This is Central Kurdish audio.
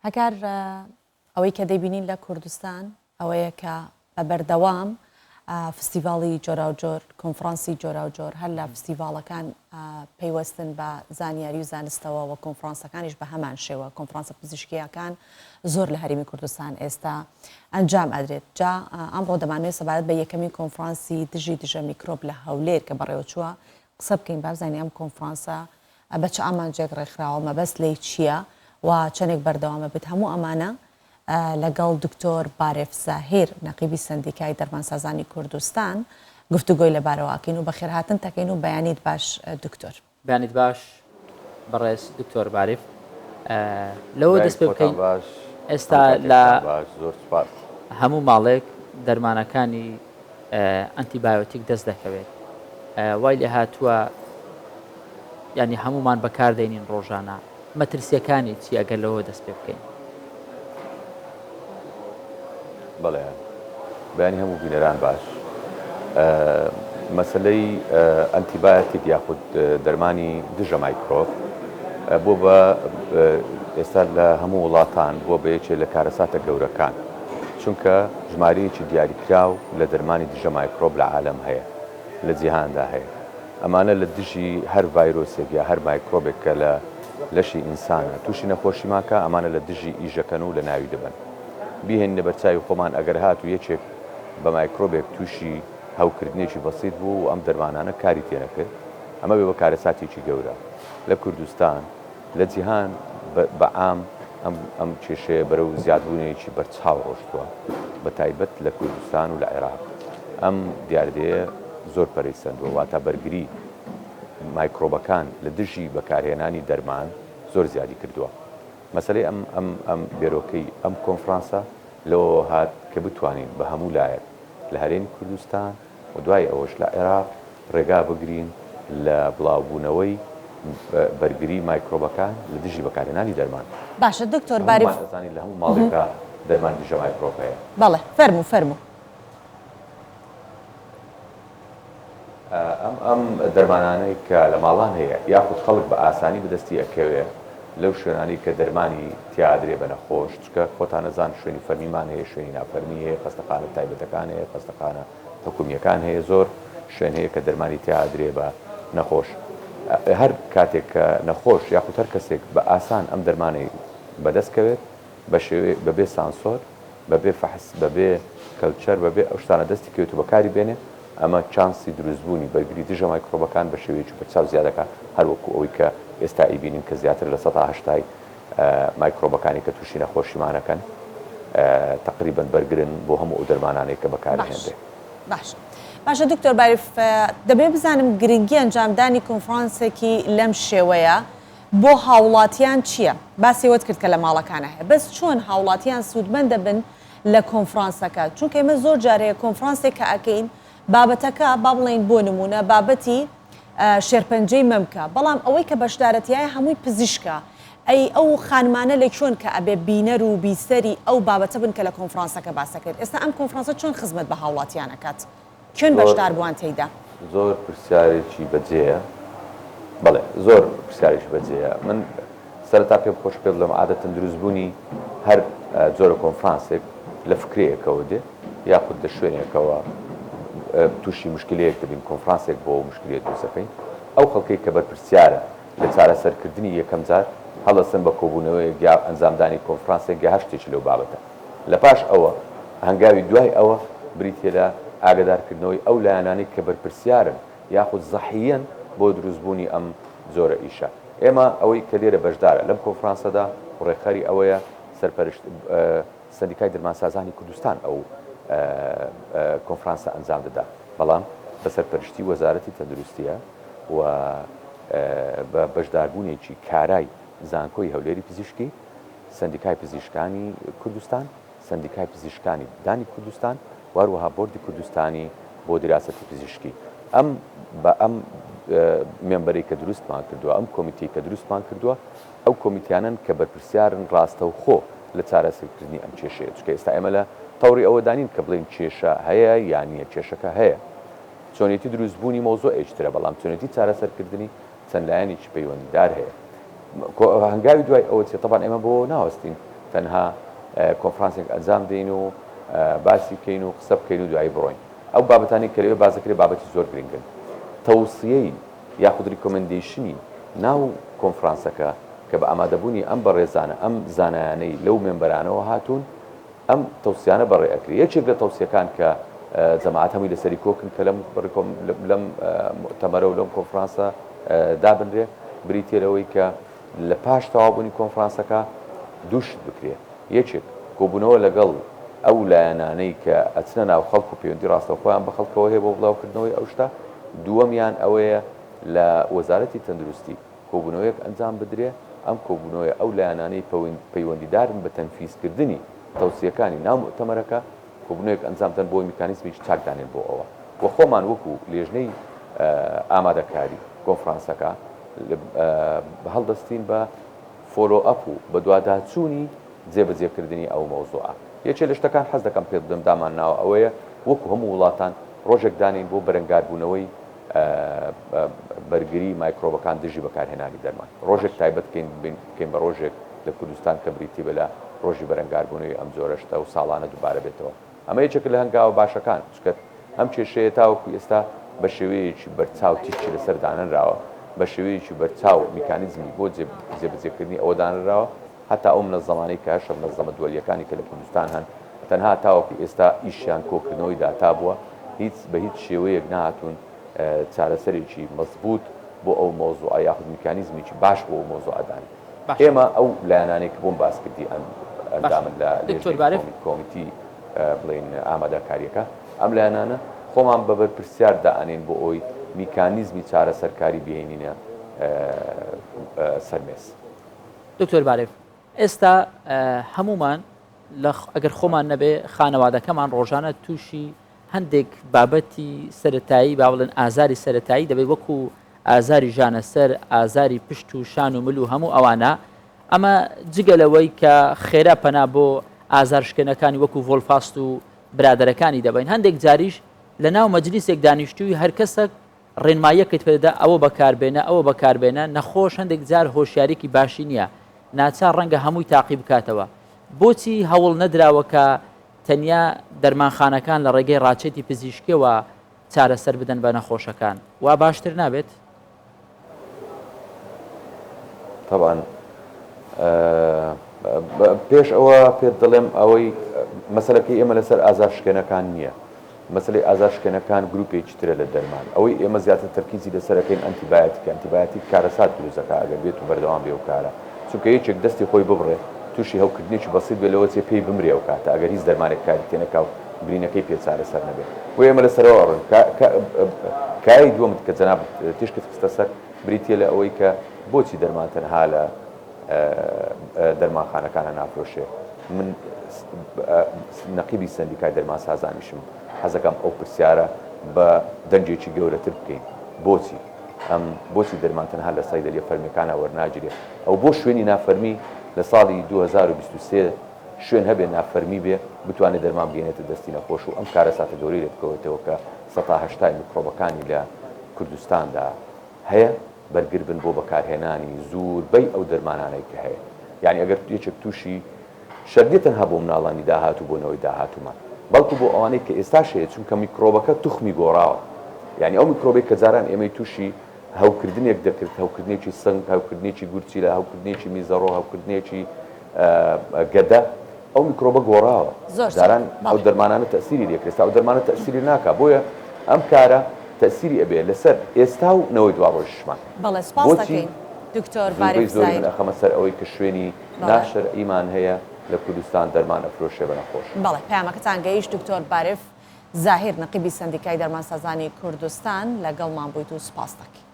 هەکار ئەوەی کە دەیبینین لە کوردستان ئەوەیە کە بە بەردەوام فستیڤاڵی جۆراوجۆر، کۆنفرانسی جۆراوجۆر، هەر لە فستیڤاڵەکان پەیوەستن بە زانیاری و زانستەوە و کۆنفرانسەکانیش بە هەمان شێوە، کۆنفرانسە پزیشکییەکان زۆر لە هەرێمی کوردستان ئێستا ئەنجام ئەدرێت. جا ئەمڕۆ دەمانەوێت سەبارەت بە یەکەمین کۆنفرانسی دژی دژە میکرۆب لە هەولێر کە بەڕێوەچووە قسە بکەین، با بزانین ئەم کۆنفرانسە بە چ ئامانجێک ڕێکخراوە، مەبەست لێی چییە و چەندێک بەردەوام ئەبێت، هەموو ئەمانە لەگەڵ دکتۆر بارێف زاهیر، نەقیبی سەندیکای دەرمانسازانی کوردستان گفتوگۆی لەبارەوە ئەکەین و بەخێرهاتنت ئەکەین و بەیانیت باش دکتۆر. بەیانیت باش بەڕێز دکتۆر باریف. لەوە دەست پێ بکەین ئێستا لە هەموو ماڵێک دەرمانەکانی ئەنتیبایۆتیک دەست دەکەوێت وای لێ هاتووە ینی هەمومان بەکاردێنین ڕۆژانە مەترسیەکانی چی ئەگەر لەوە دەست پێ بکەین؟ بەڵێ بەیانی هەموو بینەران باش. مەسەلەی ئەنتیبایەتیک یاخود دەرمانی دژە مایکرۆب بۆ بە ئێستا لە هەموو وڵاتان بووە بە یەکێ لە کارەساتە گەورەکان چونکە ژمارەیەکی دیاریکراو لە دەرمانی دژە مایکرۆب لە عالەم هەیە لە جیهاندا هەیە ئەمانە لە دژی هەر ڤایرۆسێک یا هەر مایکرۆبێک کە لە لەشی ئینسانە تووشی نەخۆشیمان کا ئەمانە لە دژی ئیشەکەن و لە ناوی دەبەن. بیهێنینە بەرچاوی خۆمان ئەگەر هاتوو یەکێک بە مایکرۆبێک تووشی هەوکردنێکی بەسیت بوو و ئەم دەرمانانە کاری تێنەکرد ئەمە بێ بە کارەساتێکی گەورە لە کوردستان لە جیهان بە عام ئەم ئەم کێشەیە بەرەو زیادبوونێکی بەرچاو ڕۆشتووە بە تایبەت لە کوردستان و لە عێراق ئەم دیاردەیە زۆر پەرەی سەندووە واتە بەرگری مایکرۆبەکان لە دژی بەکارهێنانی دەرمان زۆر زیادی کردووە. مەسەلەی ئەم ئەم ئەم بێرۆکەی ئەم کۆنفرانسە لەوەوە هات کە بتوانین بە هەموو لایەک لە هەرێمی کوردستان و دوای ئەوەش لە عێراق ڕێگا بگرین لە بڵاوبوونەوەی بەرگری مایکرۆبەکان لە دژی بەکارهێنانی دەرمان. باشە دکتۆر باریف. هەموومان ئەزانین لە هەموو ماڵێکا دەرمانی دژە مایکرۆب هەیە. بەڵێ فەرموو فەرموو. ئەم ئەم دەرمانانەی کە لە ماڵان هەیە یاخود خەڵک بە ئاسانی بەدەستی ئەکەوێ لەو شوێنانەی کە دەرمانی تیا ئەدرێ بە نەخۆش چونکە خۆتان ئەزان شوێنی فەرمیمان هەیە شوێنی نافەرمی هەیە خەستەخانە تایبەتەکان هەیە خەستەخانە حکومیەکان هەیە زۆر شوێن هەیە کە دەرمانی تیا ئەدرێ بە نەخۆش هەر کاتێک کە نەخۆش یاخود هەر کەسێک بە ئاسان ئەم دەرمانەی بەدەست کەوێت بە شێوەیەک بەبێ سانسۆر بەبێ فەحس بەبێ culture بەبێ ئەو شتانە دەستی کەوێت و بەکاری بێنێ ئەمە چانسی دروستبوونی بەرگری دژە مایکرۆبەکان بە شێوەیەکی بەرچاو زیاد دەکات هەر وەکو ئەوەی کە ئێستا ئەیبینین کە زیاتر 80% مایکرۆبەکانی کە تووشی نەخۆشیمان ئەکەن تەقریبەن بەرگرن بۆ هەموو ئەو دەرمانانەی کە باش بەکارئەهێنرێ. باش باشە دکتۆر باریف دەمەوێت بزانم گرنگی ئەنجامدانی کۆنفرانسێکی لەم شێوەیە بۆ هاوڵاتیان چیە؟ باسی ئەوەت کرد کە لە ماڵەکانا هەیە بەس چۆن هاوڵاتیان سوودمەند دەبن لە کۆنفرانسەکە چونکە ئێمە زۆر جار هەیە کۆنفرانسێک کە ئەکەین بابەتەکە با بڵێین بۆ نموونە بابەتی شێرپەنجەی مەمکە بەڵام ئەوەی کە بەشدارە تیایە هەمووی پزیشکە ئەی ئەو خانمانە لە کوێن کە ئەبێ بینەر و بیسەری ئەو بابەتە بن کە لە کۆنفرانسەکە باس ئەکرێت ئێستا ئەم کۆنفرانسە چۆن خزمەت بە هاوڵاتیان ئەکات؟ کێن زۆر بەشداربووان تێیدا؟ زۆر پرسیارێکی بەجێیە. بەڵێ زۆر پرسیارێکی بەجێیە. من سەرەتا پێم خۆشە پێت بڵێم عادەتەن دروستبوونی هەر جۆرە کۆنفرانسێک لە فکرەیەکەوە دێ یاخود لە شوێنێکەوە تووشی مشکلەیەک دەبین کۆنفرانسێک بۆ ئەو مشکلەیە دروست دەکەین. ئەو خەڵکەی کە بەرپرسیارە لە چارەسەرکردنی یەکەم جار هەڵدەستن بە کۆبوونەوەیەک یا ئەنجامدانی کۆنفرانسێک یا هەر شتێکی لەو بابەتە. لە پاش ئەوە هەنگاوی دوای ئەوە بریتیە لە ئاگەدارکردنەوەی ئەو لایەنانەی کە بەرپرسیارن یاخود زەحیەن بۆ دروستبوونی ئەم جۆرە ئیشە. ئێمە ئەوەی کە لێرە بەشدارە لەم کۆنفرانسەدا و ڕێکخەری ئەوەیە سەرپەرشت سەندیکای دەرمانسازانی کوردستان ئەو کۆنفرانسە ئەنجام دەدا بەڵام بە سەرپەرشتی وەزارەتی تەندروستیە و بە بەشداربوونێکی کارای زانکۆی هەولێری پزیشکی سەندیکای پزیشکانی کوردستان، سەندیکای پزیشکانی ددانی کوردستان و هەروەها بۆردی کوردستانی بۆ دیراسەتی پزیشکی. ئەم بە ئەم member ەی کە دروستمان کردووە، ئەم کۆمیتەی کە دروستمان کردووە، ئەو کۆمیتیانەن کە بەرپرسیارن ڕاستەوخۆ لە چارەسەرکردنی ئەم کێشەیە. چونکە ئێستا ئێمە لە تەوری ئەوەدا نین کە بڵێین کێشە هەیە یا نییە، کێشەکە هەیە. چۆنێتی دروستبوونی مەوزوعێکی ترە، بەڵام چۆنێتی چارەسەرکردنی چەند لایەنێکی پەیوەندیدار هەیە. هەنگاوی دوای ئەوە چیە؟ تەبعەن ئێمە بۆ ناوەستین. تەنها کۆنفرانسێک ئەنجام دەین و باسی بکەین و قسە بکەین و دوایی بڕۆین. ئەو بابەتانەی کە لەوێ باس دەکرێت بابەتی زۆر گرنگن. تەوسیەی یاخود recommendation ی ناو کۆنفرانسەکە کە بە ئامادەبوونی ئەم بەڕێزانە، ئەم زانایانەی لەو مێمبەرانەوە هاتوون، ئەم تەوسیانە بەڕێ ئەکرێ. یەکێک لە تەوسیەکان کە جەماعەت هەمووی لەسەری کۆکن کە لەم لەم موئتەمەرە و لەم کۆنفرانسە دابنرێ بریتیە لەوەی کە لە پاش تەواوبوونی کۆنفرانسەکە دوو شت بکرێ، یەکێک کۆبوونەوە لەگەڵ ئەو لایەنانەی کە ئەچنە ناو خەڵک و پەیوەندی ڕاستەوخۆیان بە خەڵکەوە هەیە بۆ بڵاوکردنەوەی ئەو شتە، دووەمیان ئەوەیە لە وەزارەتی تەندروستی کۆبوونەوەیەک ئەنجام بدرێ، ئەم کۆبوونەوەیە ئەو لایەنانەی پەیوەندیدارن بە تەنفیزکردنی تەوسیەکانی ناو موئتەمەرەکە کۆبوونەوەیەک ئەنجام بدەن بۆی میکانیزمێکی چاک دانێن بۆ ئەوە و خۆمان وەکو لێژنەی ئامادەکاری کۆنفرانسەکە هەڵدەستین بە follow up و بەدواداچوونی جێبەجێکردنی ئەو مەوزوعە. یەکێ لە شتەکان حەز دەکەم پێت بدەم دامان ناوە ئەوەیە وەکو هەموو وڵاتان ڕۆژێک دانێین بۆ بەرەنگاربوونەوەی بەرگری مایکرۆبەکان دژی بەکارهێنانی دەرمان. ڕۆژێک تایبەت بکەین بکەین بە ڕۆژێک لە کوردستان کە بریتی بێ لە ڕۆژی بەرەنگاربوونەوەی ئەم جۆرە شتە و ساڵانە دووبارە بێتەوە. ئەمە یەکێکە لە هەنگاوە باشەکان، چونکە ئەم کێشەیە تاوەکو ئێستا بە شێوەیەکی بەرچاو تیشکی لەسەر دانەنراوە، بە شێوەیەکی بەرچاو میکانیزمی بۆ جێبەجێکردنی ئەوە دانەنراوە، هەتا ئەو منەزەمانەی کە هەشە منەزەمە دوەلییەکانی کە لە کوردستان هەن تەنها تاوەکو ئێستا ئیشیان کۆکردنەوەی داتا بووە، هیچ بە هیچ شێوەیەک نەهاتوون چارەسەرێکی مەزبووت بۆ ئەو مەوزوعە یاخود میکانیزمێکی باش بۆ ئەو مەوزوعە دانێن. باشە. ئێمە ئەو لایەنانەی کە بۆم باس کردی ئەم باشە ئەندامن لە دکتۆر لێژنەی بارف. کۆمیتی بڵێین ئامادەکارییەکە، ئەم لایەنانە خۆمان بە بەرپرسیار دائەنێین بۆ ئەوەی میکانیزمی چارەسەرکاری بهێنینە سەر مێز. دکتۆر بارف، ئێستا هەموومان لە ئەگەر خۆمان نەبێ خانەوادەکەمان ڕۆژانە تووشی هەندێک بابەتی سەتایی با بڵێن ئازاری سەتایی دەبێت وەکو ئازاری ژانەسەر ئازاری پشت و شان و مل و هەموو ئەوانە ئەمە جگە لەوەی کە خێرا پەنا بۆ ئازار شکێنەکانی وەکو ڤۆلفاست و برادەرەکانی دەبین هەندێک جاریش لە ناو مەجلیسێک دانیشتووی هەر کەسەک ڕێنماییەکت پێدەدا ئەوە بەکاربێنە ئەوە بەکاربێنە نەخۆش هەندێک جار هۆشیاریکی باشی نییە ناچار ڕەنگە هەمووی تاقی بکاتەوە بۆچی هەوڵ نەدراوە کە تەنیا دەرمانخانەکان لە ڕێگەی ڕاچێتی پزیشکیەوە چارەسەر بدەن بە نەخۆشەکان وا باشتر نابێت؟ تەبعەن پێش ئەوە پێت دەڵێم ئەوەی مەسەلەکەی ئێمە لەسەر ئازار شکێنەکان نییە مەسەلەی ئازار شکێنەکان گروپێکی ترە لە دەرمان ئەوەی ئێمە زیاتر تەرکیزی لەسەر ئەکەین ئەنتیبایەتیکە ئەنتیبایەتیک کارەسات دروست دەکا ئەگەر بێت و بەردەوام بێ ئەو کارە چونکە یەکێک دەستی خۆی ببڕێ توشی هەوکردنێکی بەسیت بێ لەوە چێ پێی بمرێ ئەو کاتە ئەگەر هیچ دەرمانێک کاری تێ نەکا و برینەکەی پێ چارەسەر نەبێ بۆیە ئێمە لەسەرەوە ئەڕۆین کا کا کایەی دووەمت کە جەنابت تیشکت خستە سەر بریتیە لە ئەوەی کە بۆچی دەرمان تەنها لە دەرمانخانەکانە نافرۆشێ من نەقیبی سەندیکای دەرمانسازانیشم حەزەکەم ئەو پرسیارە بە دەنگێکی گەورەتر بکەین بۆچی ئەم بۆچی دەرمان تەنها لە سەیدەلیە فەرمیەکانە وەرناگیرێ ئەو بۆ شوێنی نافەرمی لە ساڵی 2023 شوێن هەبێ نافەرمی بێ بتوانێت دەرمان بگەێنێتە دەستی نەخۆش و ئەم کارەساتە گەورەی لێ بکەوێتەوە کە سەتا هەشتای میکرۆبەکانی لە کوردستاندا هەیە بەرگر بن بۆ بەکارهێنانی زوربەی ئەو دەرمانانەی کە هەیە یانی ئەگەر یەکێک توشی شەردیە تەنها بۆ مناڵانی داهاتوو بۆ نەوەی داهاتوومان بەڵکو بۆ ئەوانەی کە ئێستاش هەیە چونکە میکرۆبەکە توخمی گۆڕاوە یانی ئەو میکرۆبەی کە جاران ئێمەی توشی هەوکردنێک دەکرد هەوکردنێکی سنگ هەوکردنێکی گورچیلە هەوکردنێکی میزەڕۆ هەوکردنێکی گەدە ئەو میکرۆبە گۆڕاوە زۆر چاک جاران ئەو بەڵێ. دەرمانانە تەئسیری لێ کرد ئێستا ئەو دەرمانە تەئسیری ناکا بۆیە ئەم کارە تەئسیری ئەبێ لەسەر ئێستا و نەوەی دواڕۆژیشمان بەڵێ سوپاس بۆچی دەکەین دکتۆر زۆربەی بارف زۆری من زاهیر. ئەخەمە سەر ئەوەی کە شوێنی بەڵێ. ناشەرعیمان هەیە لە کوردستان دەرمان ئەفرۆشێ بە نەخۆش. بەڵێ پەیامەکەتان گەیشت دکتۆر بارف زاهیر نەقیبی سەندیکای دەرمانسازانی کوردستان لەگەڵمان بوویت و سوپاست دەکەین.